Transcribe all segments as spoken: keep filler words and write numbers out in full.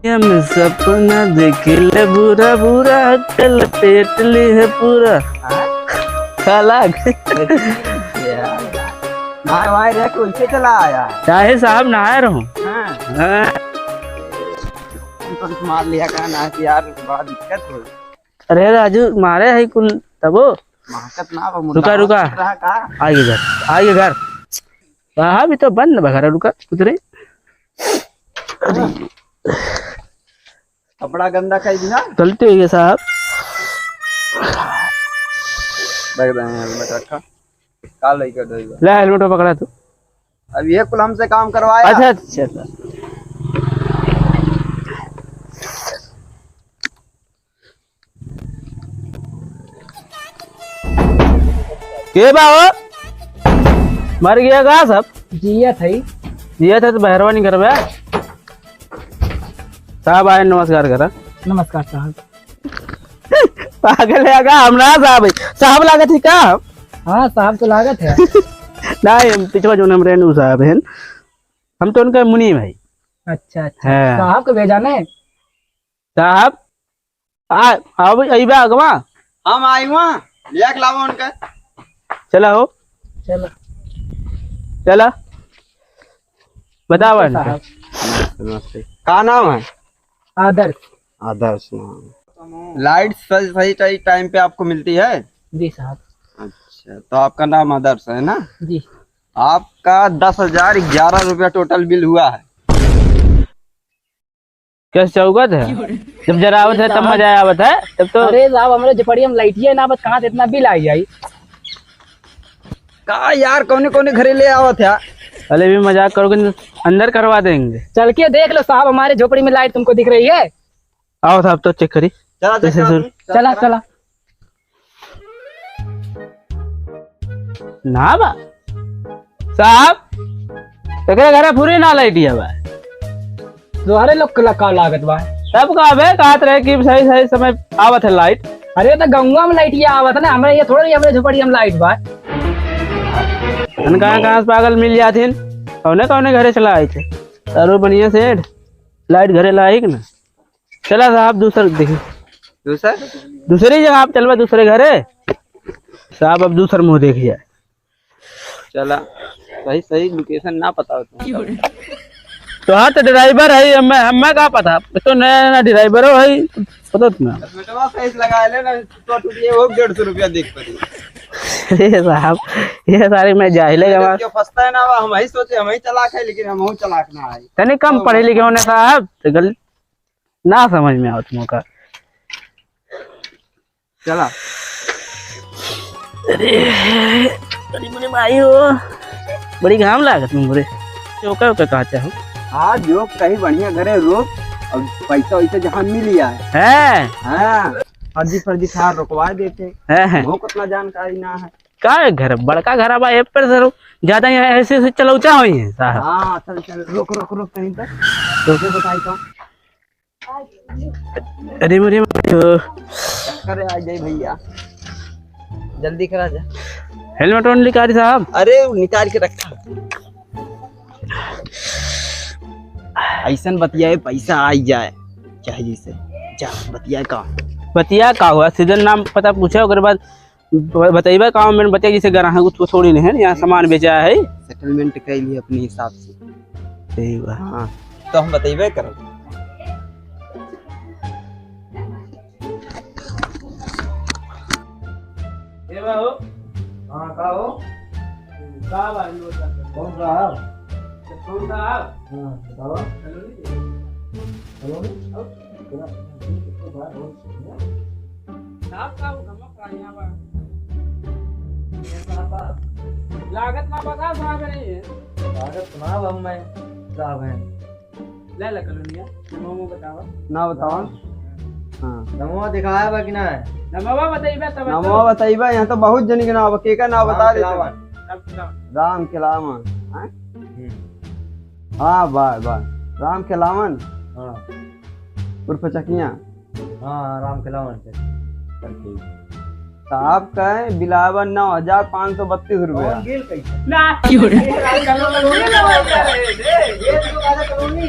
हम सपना देखिले बुरा बुरा, कल पेट ली है पूरा। हाँ? साला। भाई, भाई रे, कौन से चला आया? चाहे साहब नहाए रहूं। हाँ। हाँ। तुमको मार लिया का ना कि यार, बड़ा दिक्कत हो। अरे राजू, मारे है कुल तबो। महकत ना बा, रुका, मुर्गा रुका। रहा का? आइए घर, आइए घर। वहाँ भी तो बंद बा घर, रुका, उतरे। अरे। कपड़ा गंदा कर दिया। गलती हुई है साहब। बैग दे, हेलमेट रखा। का लइका डोई बा? ले, हेलमेट पकड़ा तू। अब ये कुल हमसे काम करवाया। अच्छा, अच्छा, अच्छा। के बा हो? मर गया का सब? जियत है। जियत है तो बहरवा नहीं करबे। साहब आए, नमस्कार करा। नमस्कार साहब। पागल है का? हम ना साहब है। साहब लागत है का? हाँ, साहब तो लागत है। नहीं, हम पिछवा जोन हम रेणु साहब हैं। हम तो उनका मुनीम है। अच्छा, अच्छा। हाँ। साहब को भेजा नहीं? साहब, आ, आओ भाई, अइबा अगवा। हम आई हुआ, लिया के लावा उनका। चला हो। चला। चला। बतावा नमस्ते इनका। साहब। नमस्ते, नमस्ते। का नाम है? आदर्श। आदर्श नाम। लाइट सही, सही टाइ-, टाइम पे आपको मिलती है? जी साहब। अच्छा, तो आपका नाम आदर्श है ना? जी। आपका दस हजार ग्यारह रुपया टोटल बिल हुआ है। कैसे चौकत है? जब जरावत है, तब मजा आवत है, तब तो। अरे साहब, हमरे झोपड़ी में लाइटिया ना आवत, कहाँ से इतना बिल आ जाई? का यार, कौने कौने घरे ले आवत है? अरे भी मजाक करोगे, अंदर करवा देंगे। चल के देख लो साहब, हमारे झोपड़ी में लाइट तुमको दिख रही है? आओ साहब, तो चेक करी। चला, चेक कैसे करा सुन? तू, चला, चला। चला। ना बा। साहब, एकरे घरे पूरी ना लाइटिया बा। तोहरे लोग के का लागत बा? तब का बे, कहत रहे कि सही, सही समय आवत है लाइट। अरे, तो गंगा में लाइटिया आवत है ना, हमरे ये थोड़ा ही, हमरे झोपड़ी में लाइट बा। अन कहाँ, कहाँ से पागल मिल जाथिन? कौने, कौने घरे चला आए थे? तारो बढ़िया सेठ, लाइट घरे लाई कि ना? चला साहब, दूसर देखी। दूसर? दूसरी जगह आप चलबा, दूसरे घरे। साहब, अब दूसर मुँह देखी जाए। चला, सही, सही लोकेशन ना पता हो तुमको। तो हाँ, तो ड्राइवर है, हमें, हमें का पता? तो नया, नया ड्राइवरो है, पता तो ना। हेलमेटवा सही से लगा ले ना, तो टूटिए वो डेढ़ सौ रुपया देख पड़ी। ये साहब, ये सारे मैं जाहिले जमा। क्यों फंसता है ना, हम ही सोचे, हम ही चालाक है, लेकिन हम हूँ चालाक ना है। तनी कम पढ़े लिखे होने साहब, तो गल-, ना समझ में आवत मौका। चला। अरे, अरे, बड़े भाई हो, बड़ी घाम लागत में बड़े। ओकर, ओकर कहा चाहो? हाँ, जो कहीं बढ़िया घरे रोक और पैसा वैसा जहाँ मिल जाए। हैं? हाँ, फर्जी, फर्जी कार रोकवा देते। हैं, हैं। वो कितना जानकारी ना है। का है घर? बड़का घर बा, ए पर से रो-, ज्यादा यहाँ ऐसे, ऐसे चलौचा होई है, साहब। हाँ, चल, चल, रुक, रुक, रुक, कहीं पर। रुक। तुझे बताई तो। अरे, मरे, मरे, ओ। करे आ जाए भैया, जल्दी करा जा। हेलमेट ओन निकाली साहब। अरे, निकाल के रखा। ऐसन बतियाए, पैसा आई जाए, चाहे जैसे। जा, बतियाए का? बतिया का हुआ? सीजन नाम पता पूछे, ओकरे बाद ब-, बतइबे का, हम बतिया जैसे ग्राहक उसको थोड़ी नहीं है, यहाँ सामान बेचा है। सेटलमेंट कर लिए अपने हिसाब से। सही बा। हाँ, तो हम बतइबे करब। ए बा हो। हाँ, का हो? का बा, इन लोग का? कौन साहब? कौन साहब? हाँ, बताओ। कॉलोनी? कॉलोनी? और? साहब का वो गमक रहा यहाँ पर। ये साहब बा। लागत ना बता साहब नहीं है। लागत ना बा, हम मैं साहब हैं। ले ले कॉलोनिया, नमो नमो बतावा। ना बतावा। हाँ। नमो दिखाया बा कि ना है? नमवा बताइबे तब नमवा तो। बताइबे, यहाँ तो बहुत जनी के नाम बा, केका नाम राम बता देते। खिलावन। राम खिलावन। राम खिलावन, हैं? हम्म। हाँ, बा, बा। राम खिलावन। हाँ। उर्फ चकिया। हाँ, हाँ, राम खिलावन से। चल, ठीक। तो आपका है बिलावन नौ हजार पाँच सौ बत्तीस रुपया। कौन गेल कैसे? ना। क्यों रे? ये राम खिलावन बोले ना, ये तो राजा कॉलोनी।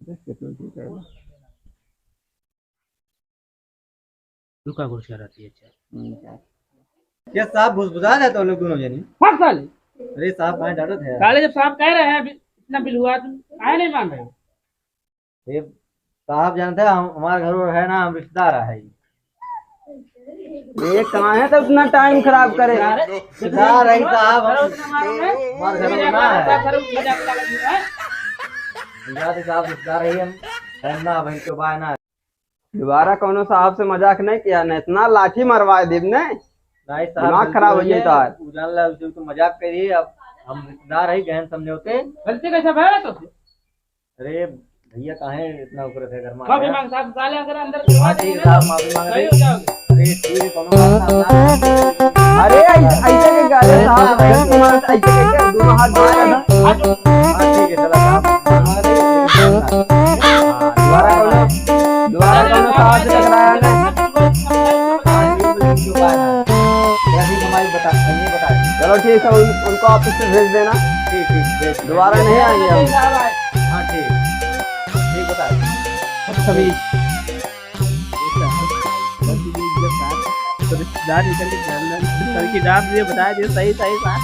देख के तू की कर। रुका कुछ कर रहती है, अच्छा। हम्म, क्या? ये साहब भुसभुसा जाते हो लोग दोनों जनी। भाग साले। अरे साहब, काहे डांटत है? साले, जब साहब कह रहे हैं अभी इतना बिलुआ, तुम काहे नहीं मान रहे हो? ये साहब जानते हैं, हम, हमारे घर में है ना, हम रिश्तेदार है। ये कहाँ है तो इतना टाइम खराब करे? रिश्तेदार है साहब, हम, हमारे घर में ना है। रिश्तेदार है साहब, रिश्तेदार है हम, हम ना, बहन के बाय ना। दोबारा कौनो साहब से मजाक नहीं किया, नहीं इतना लाठी मरवा देब ने। नहीं साहब, दिमाग खराब हो जाए तो। उ जान ला, उसे तो मजाक करिए, अब हम रिश्तेदार है, गहन समझौते। गलती कैसे भय तो? अरे भैया, काहे इतना उकरत है घर में? माफी मांग साहब, साले अगर अंदर हाँ, ठीक है साहब, माफी मांग रहे। अरे ठीक है, कौनो बात ना, ना। अरे ऐसे, ऐसे के गाले साहब, ऐसे के, ऐसे के दोनों हाथ जोड़ के ना। हाँ, ठीक है, चला साहब। दोबारा कौनो, दोबारा कौनो साहब से टकराया ना। हाँ, ठीक है, ठीक है, ठीक है। चलो ठीक है, उन-, उनको ऑफिस से भेज देना। ठीक, ठीक, भेज, दोबारा भेज। नहीं आएंगे हम। हाँ, ठीक। ठीक बता। अच्छा, भी। तो रिश्तेदार निकल के जान, सर की डांट ये बता दे, सही, सही बात।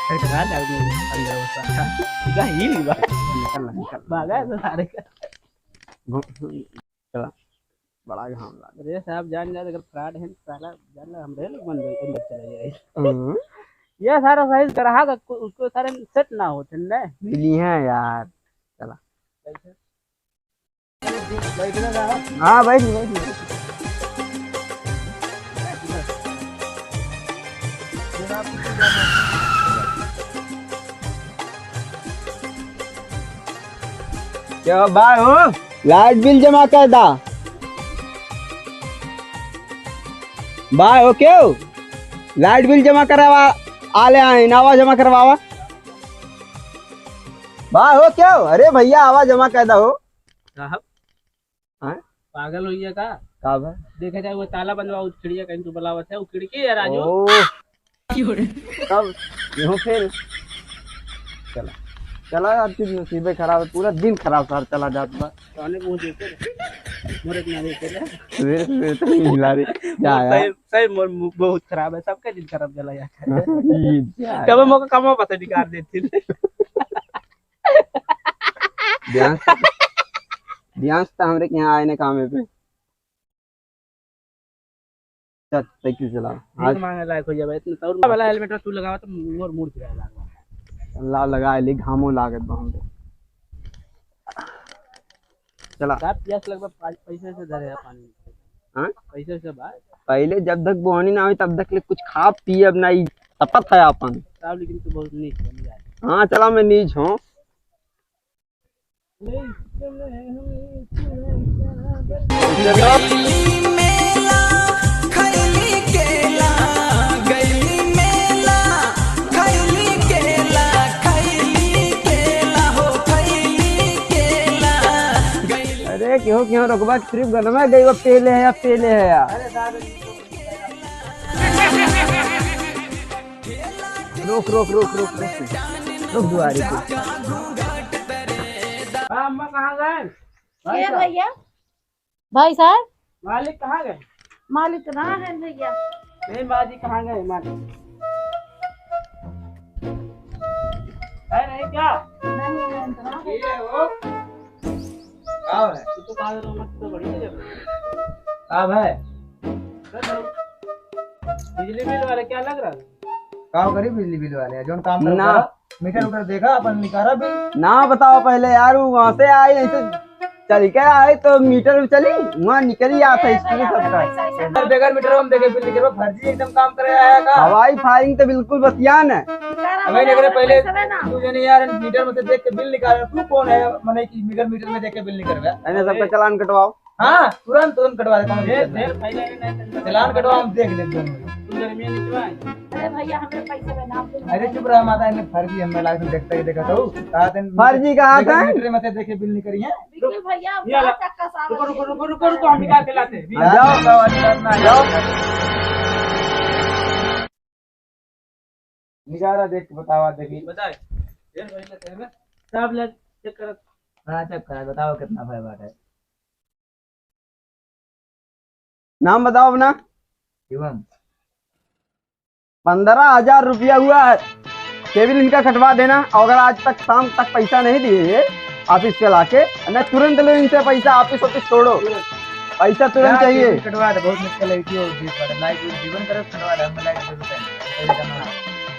खटखटा डाल दे अंदर वो सारा। जा ही नहीं बात। निकल, निकल। भागा है तो सारे का। घूम, चला। बड़ा घाम लाग। अरे साहब, जान जाए, अगर फ्रॉड है, साला, जान ला, हमरे लोग मन अंदर चले जाए। हम्म। ये सारा साइज ग्राहक उसको, उसको सारे सेट ना होते, नहीं? मिली हैं यार। चला। कैसे? हाँ, बैठ, बैठ, बैठ। क्या बा हो? लाइट बिल जमा कर दा। बा हो क्यों? लाइट बिल जमा करवा, आले आए, आवा जमा करवावा। बा हो क्यों? अरे भैया, आवा जमा कर दा हो। साहब, हाँ? पागल होइ गया का? का बा? देखा जाए, वो ताला बंद बा, वो खिड़किया कहीं तो बुलावत है, वो खिड़की है, राजू। ओ। तब यूं फिर चला, चला यार, तुझ नसीबे खराब है, पूरा दिन खराब सार चला जात बा। कौने मुंह देखे रे? मुहूर्त ना देखे रे। सवेरे, सवेरे तो नहीं मिला रे। जा यार। सही, सही मोर मुंह बहुत खराब है, सबका दिन खराब चला जाता है। ये जा कब यार। मौका कमा पता निकाल देती रे। ब्यांस, ब्यांस तो हमरे के यहाँ आए ने कामे पे। चल, साइकिल चला। भीख आज मांगे लायक हो जाबे, इतना सौ रुपया वाला हेलमेट तू लगावा तो मोर मूड़ फिराए लागल। ला लगा ले, घामो लागत बा हमरे। चला। साहब, प्यास लगभग पाँच पैसे से धरे है पानी। हाँ? पैसे से बात। पहले जब तक बोहनी ना हुई, तब तक ले कुछ खाब पीब ना, ई तपत है आपन। साहब, लेकिन तू बहुत नीच बन जाए। हाँ, चला, मैं नीच हूँ। केहू, केहू रोकबा कि सिर्फ गनवा गई, वो पेले है या पेले है यार। अरे दादा जी, रोक, रोक, रोक, रोक, रोक। रुक दुआरे पे। हाँ, अम्मा कहाँ गए? भाई के साहब। भैया? भाई साहब? मालिक कहाँ गए? मालिक ना है भैया। नहीं, बाजी कहाँ गए मालिक? है नहीं क्या? नहीं है, अंदर आ गए। ये हो। का है? तू तो कहा रहा, मत तो बढ़िया जगह। का है? बिजली बिल वाले क्या लग रहा है? का करी बिजली बिल वाले? जौन काम ना। करा, मीटर उटर देखा, अपन निकारा बिल। ना बताओ पहले यार, वो वहाँ से आई, ऐसे चल के आई तो मीटर चली, वहाँ निकली आता है, हिस्ट्री सबका। सर, बगैर मीटर हम देखे बिल निकलवा, फर्जी एकदम काम करे आया का? हवाई फायरिंग तो बिल्कुल बतियान है। हमें निकले पहले, तू जने यार मीटर में से देख के बिल निकाल, तू कौन है, मने कि मीटर, मीटर में देख के बिल निकलवा? मैंने सबका चालान कटवाओ। हाँ, तुरंत, तुरंत कटवा दे, कौनो दिक्कत नहीं। चालान कटवा, हम देख लेते हैं। अरे भैया, हमें पैसे बना दो। अरे चुप रहा माता, इन्हें फर्जी हमें लाइसेंस देखता ही देखा था। कहा थे फर्जी कहा था? मीटर में से देखे बिल नहीं करी है। बिल्कुल भैया, ये वाला। चक्का साहब। रुको, रुको, रुको, रुको, रुको, हम निकाल के लाते हैं। हाँ, जाओ, जाओ, अच्छा, अच्छा, जाओ। निकारा देख के बतावा, देखी। बताए। ये भैया, सब लग चेक करत। हाँ, चेक करा, बताओ कितना भय बात है। नाम बताओ अपना। शिवम। पन्द्रह हजार रुपया हुआ है, केबिल इनका कटवा देना, और अगर आज तक शाम तक पैसा नहीं दिए ये ऑफिस पे लाके, नहीं तुरंत लो इनसे पैसा, ऑफिस ऑफिस छोड़ो, पैसा तुरंत चाहिए। केबिल कटवा दे, बहुत मुश्किल है, इतनी और बीस बार लाइट उइट जीवन करे, कटवा दे, हम लाइट दे देते हैं, पैसा जमा।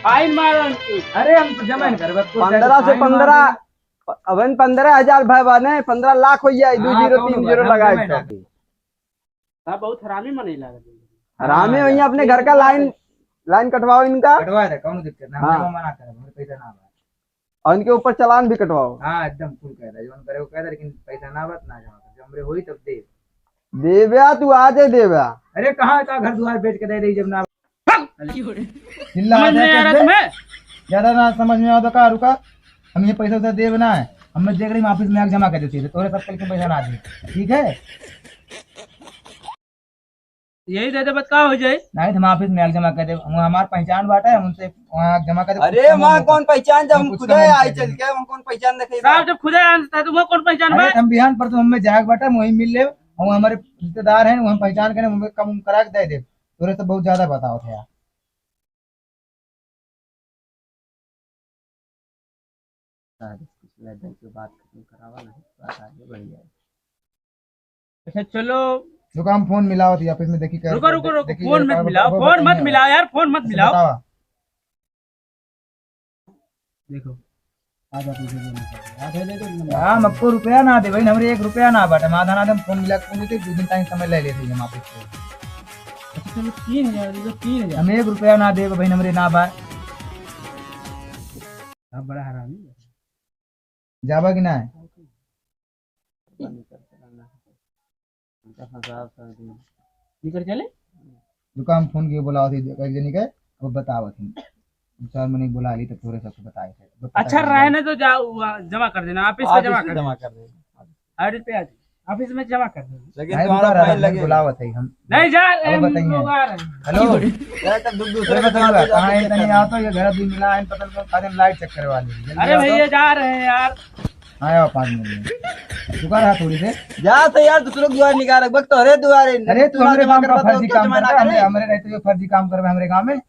फाइन मारो उनकी। अरे हम तो जमा नहीं करबे, कोई पन्द्रह से फाइन पन्द्रह मार अब इन पन्द्रह हजार भय बा ने, पन्द्रह लाख हो जाए, दो हाँ, जीरो, कौनो तीन बात जीरो नहीं, लगाए हम तो। ना। हाँ, बहुत हरामी मनई लागत है। हरामी हाँ, वही अपने घर का लाइन, लाइन कटवाओ इनका। कटवा दे, कौनो दिक्कत ना, हाँ। हम मना करब, हमरे पैसा ना बा। और इनके ऊपर चालान भी कटवाओ। हाँ, एकदम फुल कह दे, जौन करे वो कह दे, लेकिन पैसा ना बा, ना जमा कर, जब हमरे होई तब दे। देब्या, तू आज ही देब्या। अरे कहाँ का घर दुआर बेच के दे दे जब ना चिल्ला समझ में आ रहा तुम्हें? ज्यादा ना समझ में आवा तो का रुका, हम ये पैसा उसे देब ना है, हमें देख रही ऑफिस में आके जमा कर देती है, तोरे सब कल के पैसा ना दे, ठीक है? यही दे दे, बस का हो जाए? नहीं, हम ऑफिस में आके जमा कर दे, हम हमार पहचान बाटे, हम उनसे वहाँ जमा कर दे। अरे वहाँ कौन पहचान, जब हम खुदे आए चल के, हम कौन पहचान देखे साहब, जब खुदे आए तो वहाँ कौन पहचान बा? हम बिहान पर तो हमें जाग बाटे, वहीं मिल ले, हम हमारे रिश्तेदार हैं, वहाँ पहचान करें, हमें कम करा के दे दे। तोरे से बहुत ज्यादा बतावत है यार। शायद कुछ लेट जाए तो बात खत्म करावा नहीं, बात आगे बढ़ जाए। अच्छा चलो। रुको, हम फोन मिलावत ही ऑफिस में, देखी क्या रुको, रुको, रुको, देखी फोन मत मिलाओ, फोन मत मिलाओ यार, फोन मत मिलाओ। बतावा। देखो, आ जा, तुझे देना पड़ेगा। आ जा, ले दो नंबर। हम आपको रुपया ना दे भाई, हमरे एक रुपया ना बाटे, माधा ना दे, हम फोन मिला के, फोन मिला के, दो दिन टाइम समय ले लेते हैं हम आपस से। अच्छा, चलो, तीन हजार दे दो, तीन हजार। हम एक रुपया ना देबे भाई, हमरे ना बा। आप बड़ा हरामी है। जाबा कि ना? निकर चले? दुकान फोन के बुलावत ही, एक जनी के, अब बतावत ही। दो चार मने बुला ली, तब तोरे सबके बताए थे। अब पता अच्छा, चल जाए। रहने दो, जाओ, वहाँ जमा कर देना, ऑफिस पे जमा कर देना। ऑफिस में जमा कर देना। लेकिन तुम्हारा फाइन लगेगा। बुलावत है हम। नहीं जा, अब बताइए। लोग आ रहे हैं। हेलो। अरे, तब दुख दूसरे अरे, के बताइए, कहाँ है, तनी आओ तो, ये घर भी मिला है, पता नहीं कौन, लाइट चेक करवा ली। जल्दी आओ तो। अरे भैया, जा रहे हैं यार। हाँ, आओ, पाँच मिनट में। रुका रहा थोड़ी देर। जा तो यार, दूसरों के दुआर निकाल रख, बक तोहरे दुआरे। अरे, तू तू हमरे गाँव का फर्जी काम करबे, हमरे, हमरे रहते हुए फर्जी काम करबे हमरे गाँव में।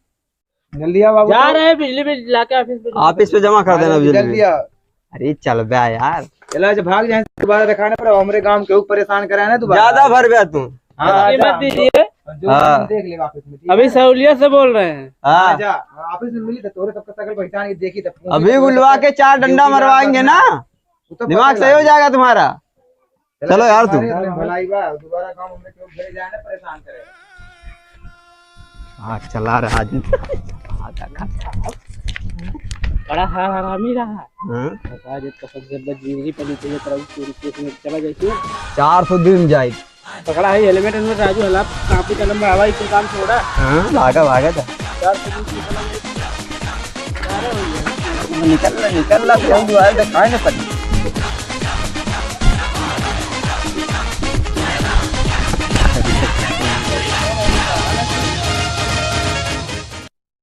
जल्दी आओ बाबू, जा रहे हैं, बिजली बिल लाके ऑफिस पे जमा ऑफिस पे जमा कर देना बिजली बिल। जल्दी आओ। अरे, चल बे यार। चला, जब भाग जाए, दोबारा दिखाने पर हमरे गाँव के ऊपर परेशान कराए ना दोबारा। ज्यादा भर बे तू। हाँ, ये जा। मत दीजिए। और जो हाँ। देख ले ऑफिस में, ठीक है? अभी सहूलियत से बोल रहे हैं। हाँ। हाँ, जा। हाँ, ऑफिस में मिली तो तोरे सबका शकल पहचान के देखी तब। अभी बुलवा के चार डंडा मरवाएंगे ना। दिमाग सही हो जाएगा तुम्हारा। चलो यार तू। भलाई बा, दोबारा काम हमने क्यों घरे जाए ना परेशान करे। हाँ, चला रहा आदमी। बड़ा हर हरामी रहा। हाँ। बता दे, कसम से बस जिंदगी पर नीचे ये तरह चोरी केस में चला जाए क्यों? चार सौ दिन जाए। पकड़ा है हेलमेट, हेलमेट राजू हला, कापी कलम में हवा, इतना काम छोड़ा। हाँ, भागा, भागा था। चार सौ दिन की कलम में। निकल रहा, निकल रहा, तो हम दोबारा दिखाएंगे पता।